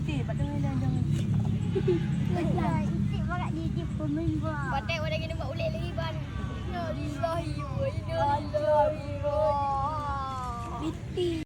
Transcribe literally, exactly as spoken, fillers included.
Itik barak di, di pemain bola. Patek wadah gini buat ulek lagi ban. Innalillahi wa inna ilaihi raji'un. Itik.